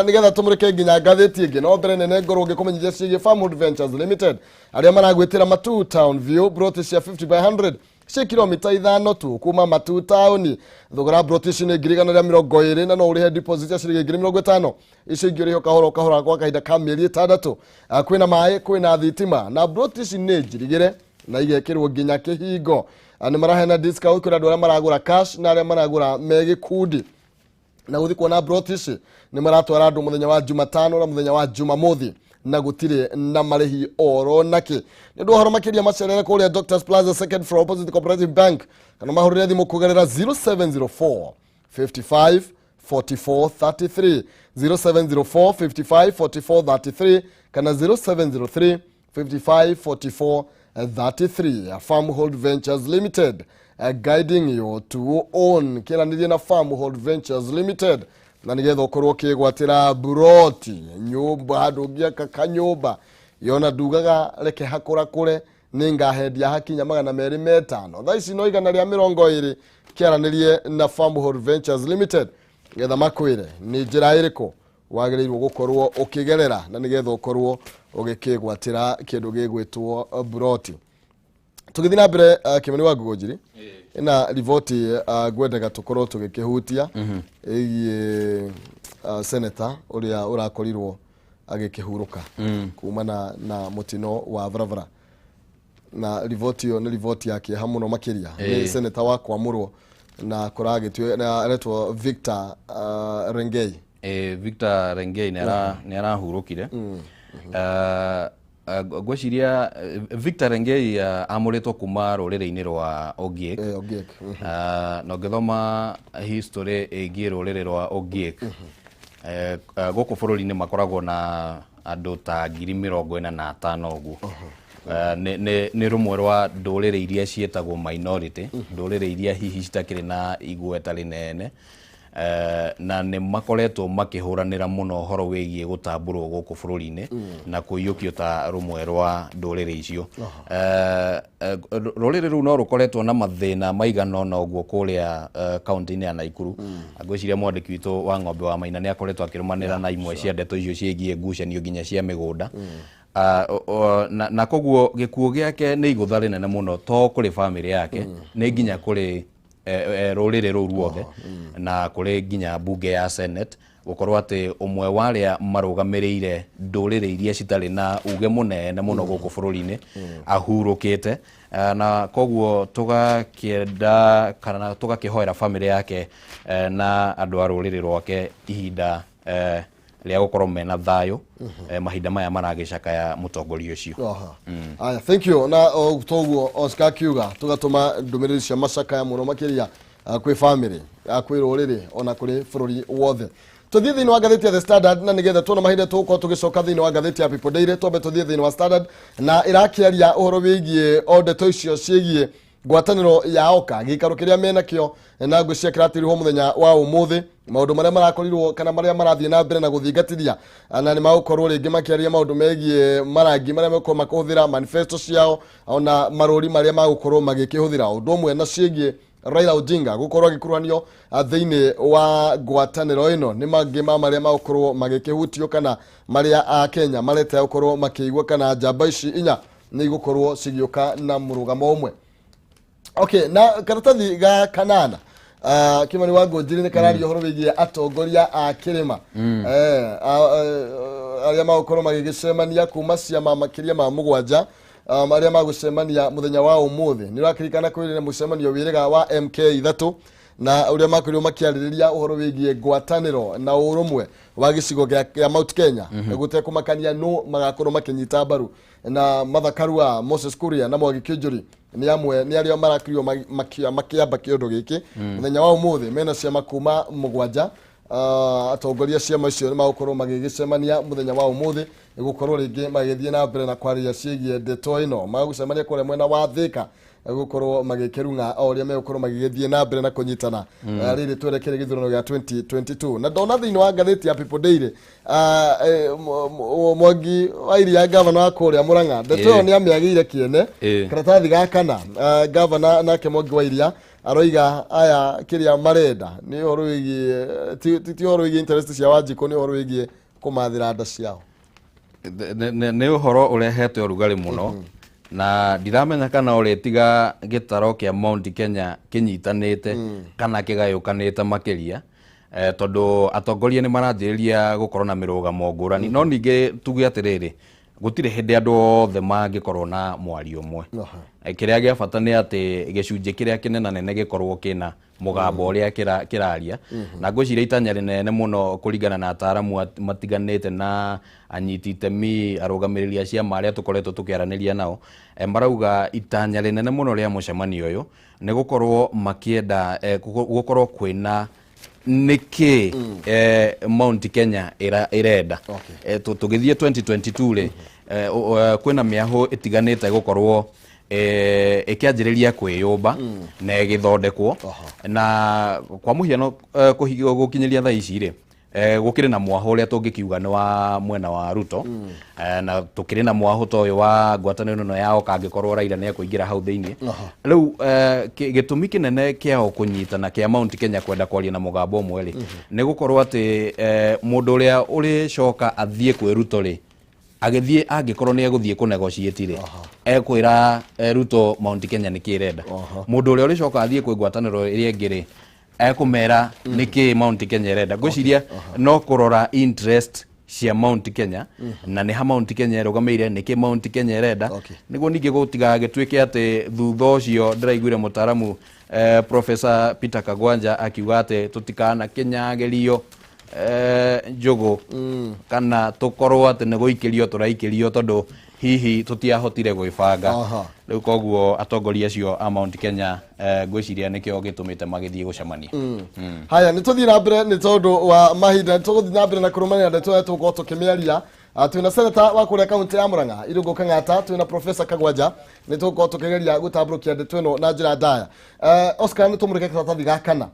nĩgetha tũmũrĩke nginya ngathĩti ĩngĩ. No mbere nene ngorwo ngĩkũmenyithia ciĩgiĩ Farmwood Ventures Limited, arĩa maragwĩtĩra Matu Town View, broti cia 50 by 100 cia kilomita 5 tu kuma Matu taũni. Thogora broti ici nĩ 120,000, na no ũrĩhe deposit ya ciringi 50,000, icio ingĩ ũrĩhe kahora kahora gwa kahinda ka mĩeri 6. Kwĩna maĩ, kwĩna thitima, na broti ici nĩ njirigĩre na igekĩrwo nginya kĩhingo. Nĩ maraheana discount kũrĩ andũ arĩa maragũra cash na arĩa maragũra me gĩkundi. Na gũthiĩ kuona broti ici, nĩ maratwara andũ mũthenya wa Jumatano na mũthenya wa Jumamothi, na gũtirĩ na marĩhi oro nakĩ. Nĩ ũndũ wa ũhoro makĩria, macerere kũrĩa Doctors Plaza, second floor, opposite Cooperative Bank, kana mahũrĩre thimũ kũgerera 0704 55 44 33, 0704 55 44 33 kana 0703 55 44 33. Farmhold Ventures Limited, guiding you to own. Kĩranĩrie na Farmhold Ventures Limited na nĩgetha ũkorwo ũkĩgwatĩra buroti, nyũmba, handũ ũngĩaka kanyũmba. Yona ndugaga reke hakũrakũre, nĩ ngahendia hakinya 250, thaa ici no 120. Kĩaranĩrie na Farmhold Ventures Limited getha makwĩre nĩ njĩra ĩrĩkũ wagĩrĩirwo gũkorwo ũkĩgerera na nĩgetha ũkorwo ũgĩkĩgwatĩra kĩndũ gĩgwĩtwo buroti. Tũgĩthiĩ na mbere, Kĩmani wa Ngũgũnjiri, ĩna riboti ngwendaga tũkorwo tũgĩkĩhutia ĩgiĩ seneta ũrĩa ũrakorirwo agĩkĩhurũka kumana na mũtino wa barabara. Na riboti ĩyo nĩ riboti ya kĩeha mũno makĩria. Nĩ seneta wa kwamũrwo Na kũragĩtue na aretwo Victor Rengei. Victor Rengei nĩ arahurũkire. Ngwĩciria Victor Rengei amũrĩtwo kuma rũrĩrĩ-inĩ rwa Ogiek. Ogiek. Na ũngĩthoma history ĩgiĩ rũrĩrĩ rwa Ogiek, gũkũ bũrũri-inĩ makoragwo na andũ ta 45,000 ũguo. Nĩ rũmwe rwa ndũrĩrĩ iria ciĩtagwo minority, ndũrĩrĩ iria hihi citakĩrĩ na igweta rĩnene, na nĩ makoretwo makĩhũranĩra mũno ũhoro wĩgiĩ gũtambũrwo gũkũ bũrũri-inĩ na kũiyũkio ta rũmwe rwa ndũrĩrĩ icio. Rũrĩrĩ rũu no rũkoretwo na mathĩna maigana ũna ũguo kũrĩa kaunti-inĩ ya Naikuru. Ngwĩciria mwandĩki witũ wa Ng'ombe wa Maina nĩ akoretwo akĩrũmanĩra na imwe cia ndeto icio ciĩgiĩ ngucanio nginya cia mĩgũnda. Na koguo gĩkuũ gĩake nĩ igũtha rĩnene mũno, to kũrĩ bamĩrĩ yake, nĩ nginya kũrĩ rũrĩrĩ rũu ruothe, na kũrĩ nginya mbunge ya Senate, gũkorwo atĩ ũmwe wa arĩa marũgamĩrĩire ndũrĩrĩ iria citarĩ na uge mũnene mũno gũkũ bũrũri-inĩ ahurũkĩte. Na koguo tũgakĩenda kana tũgakĩhoera bamĩrĩ yake na andũ a rũrĩrĩ rwake ihinda rĩa gũkorwo mena thayũ mahinda maya maragĩcakaya mũtongoria ũcio. Aha. Aya, thank you. Na toguo Oscar akiuga tugatũma ndũmĩrĩri cia macakaya mũno makĩria kwĩ family, kwĩ rũrĩrĩ, ona kũrĩ bũrũri wothe. Tũthiĩ thĩinĩ wa ngathĩti ya The Standard, na nĩgetha tuona mahinda tũgũkorwo tũgĩcoka thĩinĩ wa ngathĩti ya People Daily. Twambe tũthiĩ thĩinĩ wa Standard, na ĩrakĩaria ũhoro wĩgiĩ o ndeto icio ciĩgiĩ ngwatanĩro ya Oka, gĩikaro kĩrĩa menakĩo, na ngwĩciria kĩratirihwo mũthenya wa ũmũthĩ, maũndũ marĩa marakorirwo kana marĩa marathiĩ na mbere na gũthingatithia, na nĩ magũkorwo rĩngĩ makĩaria maũndũ megiĩ marangi marĩa megũkorwo makĩhũthĩra, manifesto ciao, ona marũri marĩa magũkorwo magĩkĩhũthĩra, ũndũ ũmwe na ciĩgiĩ Raila Odinga gũkorwo agĩkuruhanio thĩinĩ wa ngwatanĩro ĩno. Nĩ mangĩ ma marĩa magũkorwo magĩkĩhutio kana marĩa a Kenya mareta gũkorwo makĩigua kana njamba ici inya nĩ igũkorwo cigĩũka na mũrũgamo ũmwe. Okay, na karatathi ga kanana, Kimani wa Ngũnjiri, nĩ kararia ũhoro wĩgiĩ atongoria a kĩrĩma arĩa magũkorwo magĩgĩcemania kuma ciama makĩria ma 7, arĩa magũcemania mũthenya wa ũmũthĩ. Nĩ ũrakĩririkana kwĩrĩ na mũcemanio wĩrĩga wa MK 3, na ũrĩa makorirwo makĩarĩrĩria ũhoro wĩgiĩ ngwatanĩro na ũrũmwe wa gĩcigo kĩa Mount Kenya, gũtekũmakania nũ magakorwo makĩnyita mbaru. Na Martha Karua, Moses Kuria na Mwangi Kiunjuri nĩ amwe nĩ arĩa marakirio makĩamba kĩũndũ gĩkĩ. Mũthenya wa ũmũthĩ mena ciama kuma 7. Atongoria ciama icio nĩ magũkorwo magĩgĩcemania mũthenya wa ũmũthĩ gũkorwo rĩngĩ magĩthiĩ na mbere na kwarĩria ciĩgiĩ ndeto ĩno. Magũcemania kũrĩa mwena wa Thika gũkorwo magĩkĩrung'a o ũrĩa megũkorwo magĩgĩthiĩ na mbere na kũnyitana rĩrĩ twerekere gĩthurano gĩa 2022. Na ndona thĩinĩ wa ngathĩti ya People Daily, Mwangi wa Iria, gavana wa kũrĩa Murang'a, ndeto ĩyo nĩ amĩagĩire kĩene. Karatathi ga kana, gavana nake Mwangi wa Iria aroiga aya kĩrĩa marenda nĩ ũhoro wĩgiĩ ti ũhoro wĩgiĩ interest cia Wanjikũ, nĩ ũhoro wĩgiĩ kũmathĩra nda ciao. Nĩ ũhoro ũrehete ũrugarĩ mũno, na ndiramenya kana ũrĩtiga gĩtaro kĩa Mount Kenya kĩnyitanĩte kana kĩgayũkanĩte makĩria, tondũ atongoria nĩ maranjĩrĩria gũkorwo na mĩrũgamo ngũrani. No ningĩ tuge atĩrĩrĩ, gũtirĩ hĩndĩ andũ othe mangĩkorwo na mwario ũmwe. Kĩrĩa gĩa bata nĩ atĩ gĩcunjĩ kĩrĩa kĩnenanene gĩkorwo kĩna mũgambo ũrĩa kĩraria. Na ngwĩciria itanya rĩnene mũno kũringana na ataramu matiganĩte na anyiti itemi, arũgamĩrĩri a ciama arĩa tũkoretwo tũkĩaranĩria nao, marauga itanya rĩnene mũno rĩa mũcemanio ũyũ nĩ gũkorwo makĩenda gũkorwo kwĩna nĩkĩ Mount Kenya ĩrenda. Tũgĩthiĩ 2022 rĩ, kwĩna mĩahũ ĩtiganĩte gũkorwo ĩkĩanjĩrĩria kwĩyũmba na ĩgĩthondekwo. Na kwa mũhiano, gũkinyĩria thaa ici rĩ, gũkĩrĩ na mwahũ ũrĩa tũngĩkiuga nĩ wa mwena wa Ruto, na tũkĩrĩ na mwahũ ta ũyũ wa ngwatanĩro ĩno ya Oka, angĩkorwo Raila nĩ ekũingĩra hau thĩinĩ. Rĩu gĩtũmi kĩnene kĩao kũnyitana, kĩa Mount Kenya kwenda kwaria na mũgambo ũmwe rĩ, nĩ gũkorwo atĩ mũndũ ũrĩa ũrĩcoka athiĩ kwĩ Ruto rĩ, agĩthiĩ angĩkorwo nĩ egũthiĩ kũnegotiate rĩ, ekwĩra Ruto Mount Kenya nĩkĩ ĩrenda. Mũndũ ũrĩa ũrĩcoka athiĩ kwĩ ngwatanĩro ĩrĩa ĩngĩ rĩ, ekũmera nĩkĩ Mount Kenya ĩrenda. Ngwĩciria no kũrora interest cia Mount Kenya, na nĩ ha Mount Kenya ĩrũgamĩire, nĩkĩ Mount Kenya ĩrenda, nĩguo ningĩ gũtigagĩtuĩke atĩ thutha ũcio ndĩraiguire mũtaaramu Professor Peter Kagwanja akiuga atĩ tũtikanakinyagerio njũgũ kana tũkorwo atĩ nĩ gũikĩrio tũraikĩrio tondũ hihi tũtiahotire gwĩbanga. Rĩu koguo atongoria acio a Mount Kenya ngwĩciria nĩkĩo gĩtũmĩte magĩthiĩ gũcemania. Haya, nĩ tũthiĩ na mbere nĩ tondũ wa mahinda, nĩ tũgũthiĩ na mbere na kũrũmanĩra ndeto ĩrĩa tũgũkorwo tũkĩmĩaria. Twĩna seneta wa kũrĩa kaunti ya Murang'a Irũngũ Kang'ata, twĩna Professor Kagwanja, nĩ tũgũkorwo tũkĩgeria gũtambũrũkia ndeto ĩno na njĩra ndaya. Oscar, nĩ tũmũrĩke karatathi ga kana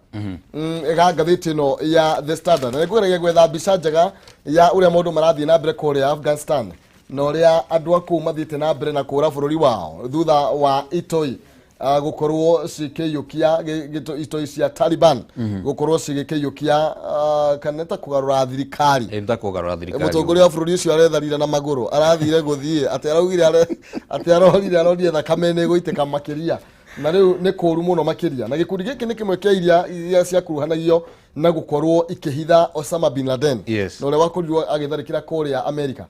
ga ngathĩti ĩno ya The Standard, na nĩngũgeragia gwetha mbica njega ya ũrĩa maũndũ marathiĩ na mbere kũrĩa Afghanistan na ũrĩa andũ a kũu mathiĩte na mbere na kũra bũrũri wao thutha wa itoi gũkorwo cikĩiyũkia itoi cia Taliban gũkorwo cigĩkĩiyũkia kana ta kũgarũra thirikari. Ĩ, nĩ ta kũgarũra thirikari. Mũtongoria wa bũrũri ũcio aretharire na magũrũ, arathire gũthiĩ atĩ araugire atĩ arorire aronire thakame nĩ ĩgũitĩka makĩria, na rĩu nĩ kũũru mũno makĩria. Na gĩkundi gĩkĩ nĩ kĩmwe kĩa iria ciakuruhanagio na gũkorwo ikĩhitha Osama bin Laden na ũrĩa wakorirwo agĩtharĩkĩra kũrĩa Amerika,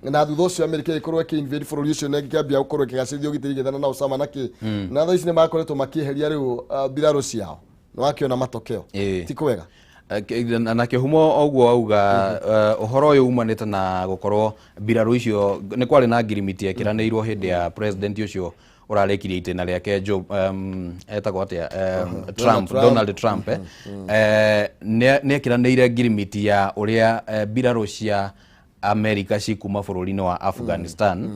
na thutha ũcio Amerika ĩgĩkorwo ĩkĩ-invade bũrũri ũcio na ĩkĩambia gũkorwo ĩkĩgacĩrithia ũgitĩri ĩgĩethana na Osama na kĩ. Na thaa ici nĩ makoretwo makĩeheria rĩu mbirarũ ciao, nĩ wakĩona matokeo ti kwega. Na kĩhumo ũguo auga ũhoro ũyũ umanĩte na gũkorwo mbirarũ icio nĩ kwarĩ na ngirimiti ekĩranĩirwo hĩndĩ ya president ũcio ũrarĩkirie itĩna rĩake Joe, etagwo atĩa, Trump, Trump. Donald Trump, nĩ ekĩranĩire ngirimiti ya ũrĩa mbirarũ cia Amerika cikuma bũrũri-inĩ wa Afghanistan,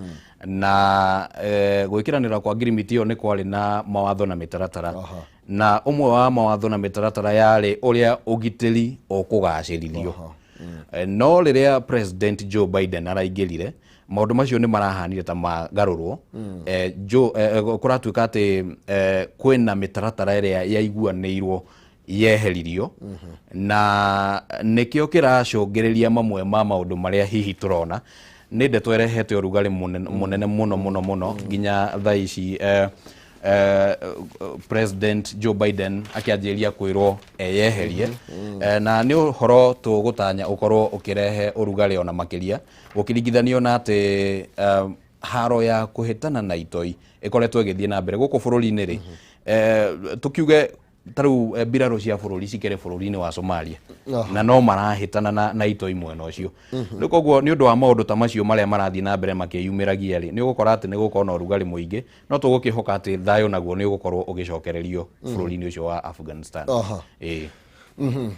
na gwĩkĩranĩra kwa ngirimiti ĩyo nĩ kwarĩ na mawatho na mĩtaratara, na ũmwe wa mawatho na mĩtaratara yarĩ ũrĩa ũgitĩri ũkũgacĩrithio. No rĩrĩa President Joe Biden araingĩrire, maũndũ macio nĩ marahanire ta magarũrwo. Kũratuĩka atĩ kwĩna mĩtaratara ĩrĩa yaiguanĩirwo yeheririo, na nĩkĩo kĩracũngĩrĩria mamwe ma maũndũ marĩa hihi tũrona. Nĩ ndeto ĩrehete ũrugarĩ mũnene mũno mũno mũno nginya thaa ici President Joe Biden akĩanjĩrĩria kwĩrwo eyeherie. Na nĩ ũhoro tũgũtanya ũkorwo ũkĩrehe ũrugarĩ ona makĩria gũkĩringithanio na atĩ haro ya kũhĩtana na itoi ĩkoretwo ĩgĩthiĩ na mbere gũkũ bũrũri-inĩ rĩ. Tũkiuge ta rĩu mbirarũ cia bũrũri cikĩrĩ bũrũri-inĩ wa Somalia na no marahĩtana na itoi mwena ũcio. Rĩu koguo nĩ ũndũ wa maũndũ ta macio marĩa marathiĩ na mbere makĩyumĩragia rĩ, nĩ ũgũkora atĩ nĩ gũkorwo na ũrugarĩ mũingĩ, no tũgũkĩhoka atĩ thayũ naguo nĩ ũgũkorwo ũgĩcokererio bũrũri-inĩ ũcio wa Afghanistan. Ĩĩ.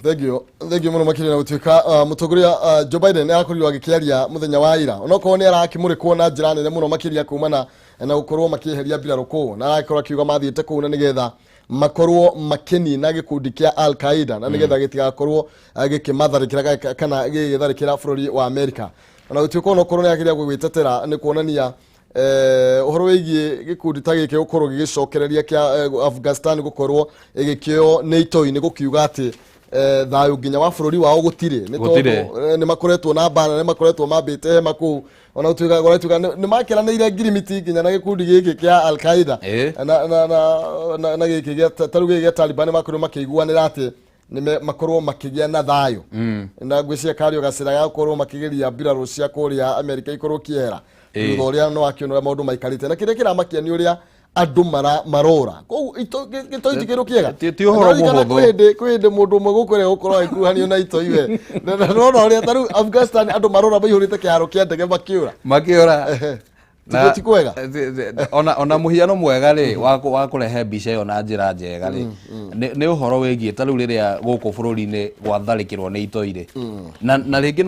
Thank you, thank you mũno makĩria. Na gũtuĩka mũtongoria Joe Biden nĩ arakorirwo agĩkĩaria mũthenya wa ira, onokorwo nĩ arakĩmũrĩkwo na njĩra nene mũno makĩria kumana na gũkorwo makĩeheria mbirarũ kũu, na arakorwo akiuga mathiĩte kũu na nĩgetha makorwo makĩnina gĩkundi kĩa Al Qaeda na nĩgetha gĩtigakorwo gĩkĩmatharĩkĩra kana gĩgĩtharĩkĩra bũrũri wa Amerika. Ona gũtuĩka onokorwo nĩ ageria gwĩtetera, nĩ kuonania ũhoro wĩgiĩ gĩkundi ta gĩkĩ gũkorwo gĩgĩcokereria kĩa Afghanistan gũkorwo ĩgĩkĩoywo nĩ itoi, nĩ gũkiuga atĩ thayũ nginya wa bũrũri wao gũtirĩ, nĩ Gũtirĩ. tondũ nĩ makoretwo na mbara, nĩ makoretwo mambĩte hema kũu, ona gũtuĩka gũratuĩka nĩ makĩranĩire ngirimiti nginya na gĩkundi gĩkĩ kĩa Al Qaeda na gĩkĩ gĩa ta rĩu gĩkĩ gĩa Taliban, nĩ makorirwo makĩiguanĩra atĩ nĩ makorwo makĩgĩa na thayũ, na ngwĩciria kario gacĩra ga gũkorwo makĩgeria mbirarũ cia kũrĩa Amerika ikorwo kĩehera thutha ũrĩa no akĩona ũrĩa maũndũ maikarĩte. Na kĩrĩa kĩramakia nĩ ũrĩa andũ marora koguo gĩtoi ti kĩndũ kĩega. Ti ũhoro Ndarikana mũhũthũ. Kwĩ hĩndĩ mũndũ ũmwe gũkũ ĩrĩa gũkorwo agĩkuruhanio na itoi we. Na nona ũrĩa ta rĩu Afghanistan andũ marora maihũrĩte kĩharo kĩa ndege makĩũra. Makĩũra. Ti kwega. Ona mũhiano mwega rĩ wa kũrehe mbica ĩyo na njĩra njega rĩ, nĩ ũhoro wĩgiĩ ta rĩu rĩrĩa gũkũ bũrũri-inĩ gwatharĩkĩrwo nĩ itoi rĩ, na rĩngĩ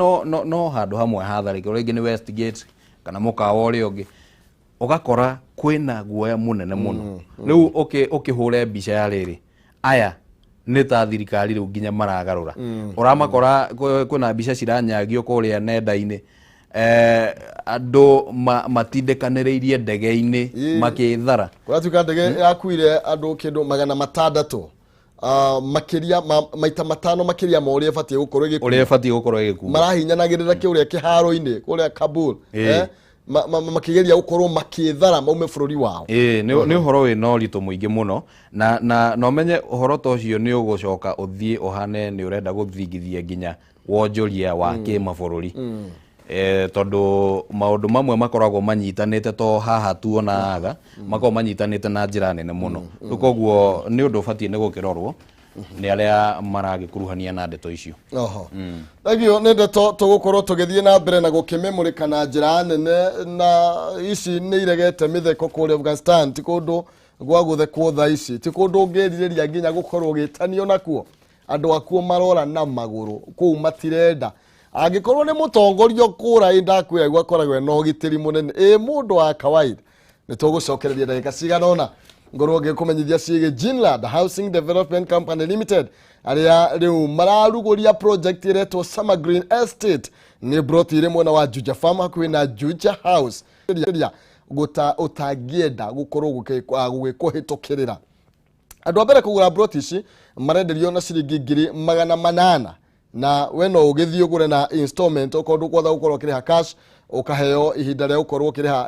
no handũ hamwe hatharĩkĩrwo, rĩngĩ nĩ Westgate kana mũkawa ũrĩa ũngĩ, ũgakora kwĩna guoya mũnene mũno. Rĩu ũkĩhũre mbica ya rĩrĩ, aya nĩ ta thirikari rĩu nginya maragarũra, ũramakora kwĩna mbica ciranyagio kũrĩa nenda-inĩ, andũ matindĩkanĩrĩirie ndege-inĩ makĩthara. Kũratuĩka ndege yakuire andũ kĩndũ 600, makĩria maita 5 makĩria ma ũrĩa ĩbatiĩ gũkorwo ĩgĩkua. Ũrĩa ĩbatiĩ gũkorwo ĩgĩkua. Marahinyanagĩrĩra kĩũrĩa kĩharo-inĩ kũrĩa Kabul, makĩgeria gũkorwo makĩthara maume bũrũri wao. Ĩĩ, nĩ ũhoro wĩna ũritũ mũingĩ mũno, na ũmenye ũhoro ta ũcio nĩ ũgũcoka ũthiĩ ũhane nĩ ũrenda gũthingithia nginya wonjoria wa kĩmabũrũri. Tondũ maũndũ mamwe makoragwo manyitanĩte, to haha tuona aga makoragwo manyitanĩte na njĩra nene mũno. Rĩu koguo nĩ ũndũ ũbatiĩ nĩ gũkĩrorwo nĩ arĩa maragĩkuruhania na ndeto icio. Oho, thengio nĩ ndeto. Tũgũkorwo tũgĩthiĩ na mbere na gũkĩmĩmũrĩka na njĩra nene, na ici nĩ iregete mĩtheko kũrĩa Afghanistan. Ti kũndũ gwa gũthekwo thaa ici, ti kũndũ ũngĩrirĩria nginya gũkorwo ũgĩtanio nakuo. Andũ akuo marora na magũrũ kũu, matirenda. Angĩkorwo nĩ mũtongoria kũra, ĩ ndakwĩra gwakoragwo na ũgitĩri mũnene. Ĩ mũndũ wa kawaida? Nĩ tũgũcokereria ndagĩka cigana ũna ngorwo ngĩkũmenyithia ciĩgiĩ Ginland Housing Development Company Limited, arĩa rĩu mararugũria project ĩretwo Summer Green Estate. Nĩ broti ĩrĩ mwena wa Juja Farm, hakuhĩ na Juja House, ĩrĩa gũta ũtangĩenda gũkorwo gũgĩkũhĩtũkĩrĩra. Andũ a mbere kũgũra broti ici marenderio na ciringi 800,000, na we no ũgĩthiĩ ũgũre na installment okorwo ndũkwenda gũkorwo ũkĩrĩha cash, ũkaheo ihinda rĩa gũkorwo ũkĩrĩha.